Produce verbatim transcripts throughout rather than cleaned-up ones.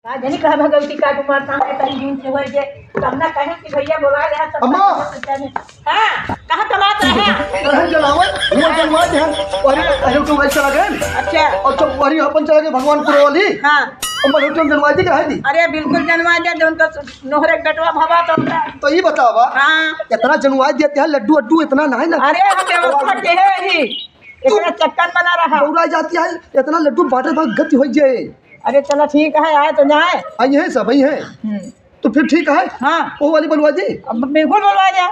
का जानी कहाँ भगवती का डुमर था, मैं तनी दिन से होई जे, तब ना कहे कि भैया बोला गया, तब अम्मा! ना कहे कि हाँ, कहाँ कमात रहे? अरे जनावर, वो जनावर है, अरे, अरे तो वही चला गए। अच्छा। और तो वही अपन चला गए भगवान पुरो वाली। हाँ। अम्मा, लोटन जनवा दी, कहे दी? अरे बिल्कुल जनवा दे, जौन तो नोहरे बेटवा भवा तो उनका। तो ये बतावा, हाँ। इतना जनवा दिया, लड्डू अड्डू इतना ना है ना। अरे हम व्यवस्था के है ही, इतना चक्कर बना रहा। बौरा जाती है, इतना लड्डू बांटे तो गति हो जाए। अरे चला ठीक है, आए तो जाए। हाँ, यही सब, यही है। हम्म। तो फिर ठीक है। हाँ। वो वाली बनवा दी। अब बिल्कुल बनवा जा।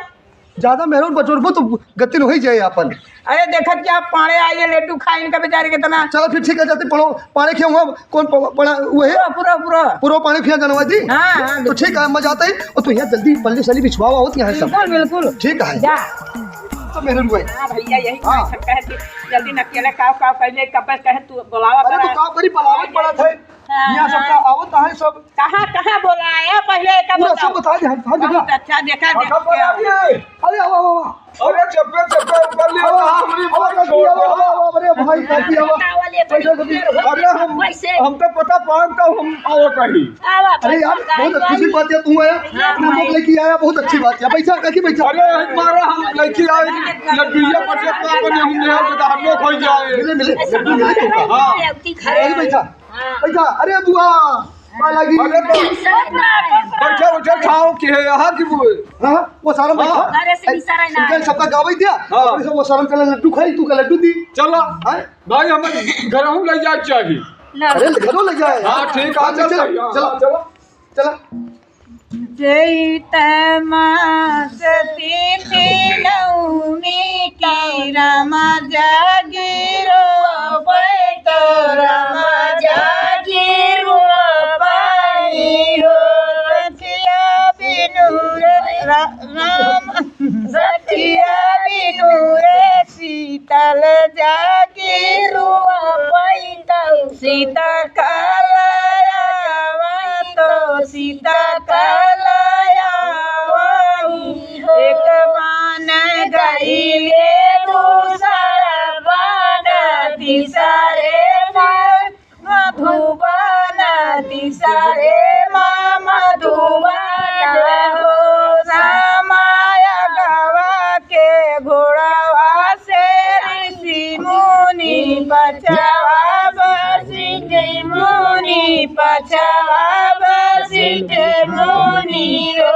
ज्यादा मेहनत बटोरबो तो गति न होई जाए आपन। अरे देखत क्या पाड़े आए, ये लड्डू खाए इनका बेचारे कितना। चलो फिर ठीक है, जाते पड़ो, पाड़े खिया हुआ, कौन प-, पड़ा वो है? पूरा, पूरा, पूरा। पूरा पाड़े खिया जनवा दी। हाँ, हाँ, तो ठीक है, मैं जाता ही, और तू यहाँ जल्दी पल्ली सली बिछवाओ, आवत यहाँ सब। बिल्कुल, बिल्कुल। ठीक है। जा। तो मेरे रुए। हाँ भैया, यही हाँ। बात हम कहे कि जल्दी न अकेले काव काव कर ले, कब कहे तू बुलावा अरे करा। तो काव करी, बुलावत पड़ा था। हाँ, यहाँ हाँ। सबका आवत है सब। कहाँ, कहाँ बोला है? पहले एक पूरा बताओ। सब बता दे, हम, हम बहुत देखा। अच्छा, देखा, हाँ, देख सब के बता आओ। दिए। अरे, आवा, आवा, आवा। अरे, चप्पे, चप्पे ऊपर लिया, आवा, आवा, हमरी आवा, बात आवा, छोड़ आवा, दे। आवा, आवा, अरे भाई, काकी, आवा। बताओ, वाले बैठो, बैठो। अरे, हम, वैसे। हम तो पता पान का हम आवा कहीं। आवा, अरे यार, बैठो, बहुत अच्छी सी बात है, तू आया, हाँ, अपना भाई। मुख लेके आया, बहुत अच्छी बात है। बैठा, काकी, बैठा। अरे, हमारा हम लेके आए, लड्डू ये बचे तो अपने हम ले आओ, तो हम लोग हो जाए। मिले, मिले, लड्डू मिले, तू का। हाँ। अरे, बैठा। हाँ। बैठा, अरे बुआ, पा लगी। अरे तो बैठा, बैठा, छाँव की है, यहाँ की बुआ। हाँ, वो सारा बैठा। हाँ। अरे से इशारा ना। इनका सबका गावै दिया। हाँ। अरे सब वो सारा पहले लड्डू खाई, तू का लड्डू दी। चला। हाँ? भाई, हमें घर हूँ ले जाए चाहिए। ना। अरे, घरों ले जाए। हाँ, ठीक है, हाँ, चल चला, भाई, हाँ, चला, हाँ, चला। चला। चैत मास तिथि नवमी की रामा जागीरो बैठो रामा जागीरो पाई हो। सखिया बिनु रे रा-, राम, सखिया बिनु रे शीतल जागीरो बैठो सीता कालया वही तो सीता कालया वही। एक बान गईले दूसर बान तीसरे बान मधुबन तीसरे मा मधुबन हो। रामाया गवा के घोड़वा से ऋषि मुनि पछवा बसित मुनि पछवा बसित मुनि हो।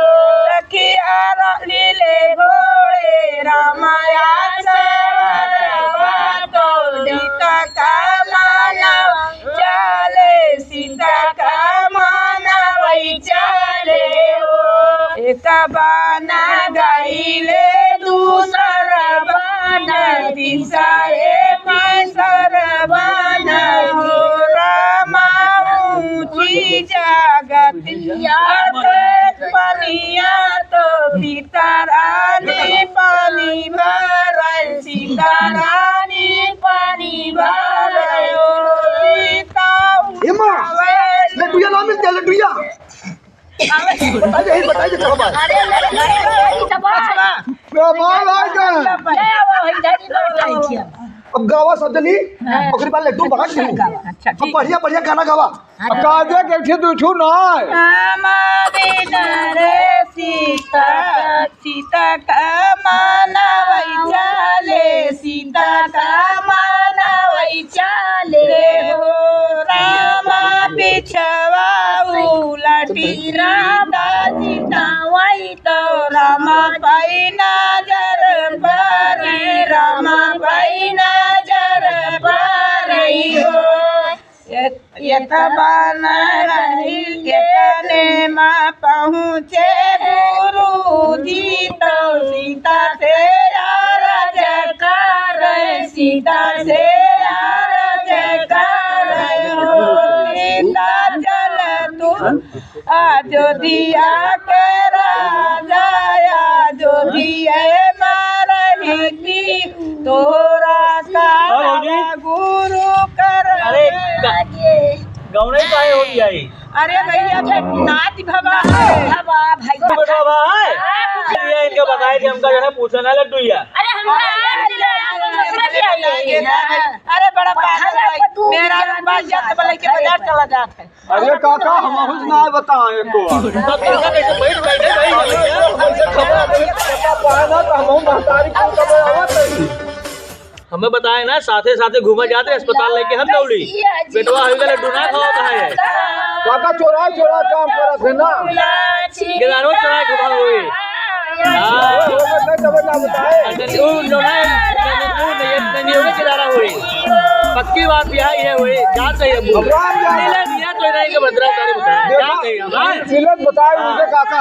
सखिया लीले घोड़े रामाया सवारवा तो सीता का मानव चाले सीता का मानव चाले हो। एक बान गईले दूसर बान तीसरे तीसर बान हो। रामा ऊँची जगतिया के पनिया तो सीता रानी पानी भर सीता रानी पानी भर हो। सीता ए माँ, उठावे लड्डुया ना मिलते, लड्डुया। अरे, यही बताइए, चलो बात। अरे, लड्डू, लड्डू, लड्डू, तब अच्छा। बाबा, बाबा, बाबा। ले आओ, इधर ही बैठा है क्या? अब गावा सब जनी, हाँ। ओकरे बाद लड्डू बांट दे। अच्छा, अब ठीक। बढ़िया, बढ़िया गाना गावा। अच्छा। अब काजे के ठे दुठू ना है। रामा बिना रे सीता, सीता का मानवै चाले, सीता का मानवै चाले हो। रामा पिछवा उलटी राम सीता वही तो रामा पै नजर परे, रामा पै नजर परे हो। एत-, एतबा न रही, एतने मा पहुँचे गुरु जी तो सीता से अरज करे, सीता से अरज करे हो। सीता चल तू अयोध्या के राजा, अयोध्या मा रही की तोरा का हाँ, भौजी। गुरु कर अरे, गा-, लागे। गौनई काहे हो गया ये? अरे भैया, फिर नाच भवा है। भवा भाई। तू बैठा हुआ है? हाँ। ये इनके बताए थे, हमका जो है पूछना लड्डू या। अरे, हम अरे, अरे, अरे, अरे, अरे, अरे बड़ा पागल है, मेरा बात जात बोले के बाजार चला जात है। अरे काका, हम कुछ ना बताएं एको बार। तो तोहका कैसे बैठ बैठे भाई? कैसे खबर दे, पता पाए ना तो हम महतारी को कब आवत है। हमें बताए ना, साथे साथे घूमा जात रहे अस्पताल लेके हम दौड़ी। बेटवा होई गए लड्डू ना खावत है। काका चोराई चोराई काम करत है ना। गिलानो चोराई के भाव होई। हाँ। वो मैं तब ना बताए। अच्छा, वो नोना, वो नहीं, नहीं होवे किनारा होई। पक्की बात यही है, वही जान चाहिए अब। अब राम जान। मिले दिया तो नहीं के बदला उतारे बताए। देखो, जान चाहिए हम, हाँ? मिलत बताए उनसे काका।